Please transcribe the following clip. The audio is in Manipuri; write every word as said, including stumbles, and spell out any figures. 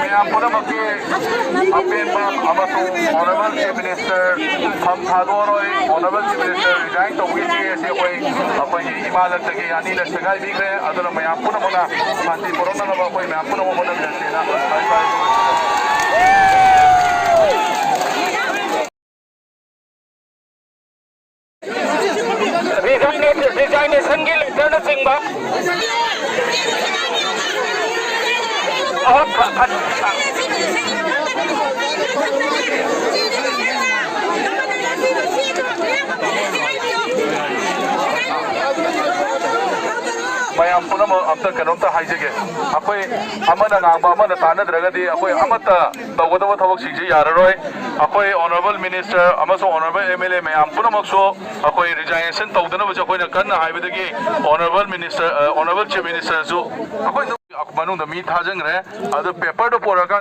ꯃꯌꯥꯝ ꯄꯨꯝꯅꯃꯛꯀꯤ ꯑꯄꯦꯟꯕ ꯑꯃꯁꯨꯡ Honorable Chief Minister ꯐꯝ ꯊꯥꯗꯣꯛꯑꯔꯣꯏ, Honorable Chief Minister resign ꯇꯧꯕꯒꯤ ꯆꯦ ꯑꯁꯤ ꯑꯩꯈꯣꯏ, ꯑꯩꯈꯣꯏꯒꯤ ꯏꯃꯥ ꯂꯛꯇꯒꯤ ꯑꯅꯤꯂꯛ ꯁꯦꯒꯥꯏꯕꯤꯈ꯭ꯔꯦ꯫ ꯑꯗꯨꯅ ꯃꯌꯥꯝ ꯄꯨꯝꯅꯃꯛꯅ ꯁꯥꯟꯇꯤ ꯄꯨꯔꯛꯅꯕ ꯑꯩꯈꯣꯏ ꯃꯌꯥꯝ ꯄꯨꯝꯅꯃꯛ ꯍꯣꯠꯅꯃꯤꯟꯅꯁꯦꯅ ꯍꯥꯏꯖꯔꯤ꯫ Resignation, resignation ꯒꯤ ꯂꯦꯇꯔꯅꯆꯤꯡꯕ꯫ ꯑꯍꯣꯏ, ꯐ-, ꯐ-, ꯃꯌꯥꯝ ꯄꯨꯝꯅꯃꯛ ꯑꯝꯇ ꯀꯩꯅꯣꯝꯇ ꯍꯥꯏꯖꯒꯦ꯫ ꯑꯩꯈꯣꯏ ꯑꯃꯅ ꯉꯥꯡꯕ ꯑꯃꯅ ꯇꯥꯟꯅꯗ꯭ꯔꯒꯗꯤ ꯑꯩꯈꯣꯏ ꯑꯃꯠꯇ ꯇꯧꯒꯗꯕ ꯊꯕꯛꯁꯤꯡꯁꯦ ꯌꯥꯔꯔꯣꯏ꯫ ꯑꯩꯈꯣꯏ Honorable Minister ꯑꯃꯁꯨꯡ Honorable M L A ꯃꯌꯥꯝ ꯄꯨꯝꯅꯃꯛꯁꯨ ꯑꯩꯈꯣꯏ resignation ꯇꯧꯗꯅꯕꯁꯦ ꯑꯩꯈꯣꯏꯅ ꯀꯟꯅ ꯍꯥꯏꯕꯗꯒꯤ Honorable Minister, ꯑ, Honorable Chief Minister ꯁꯨ ꯑꯩꯈꯣꯏ ꯃꯅꯨꯡꯗ ꯃꯤ ꯊꯥꯖꯤꯟꯈ꯭ꯔꯦ꯫ ꯑꯗꯨ paper ꯗꯣ ꯄꯨꯔꯛꯑꯀꯥꯟꯗ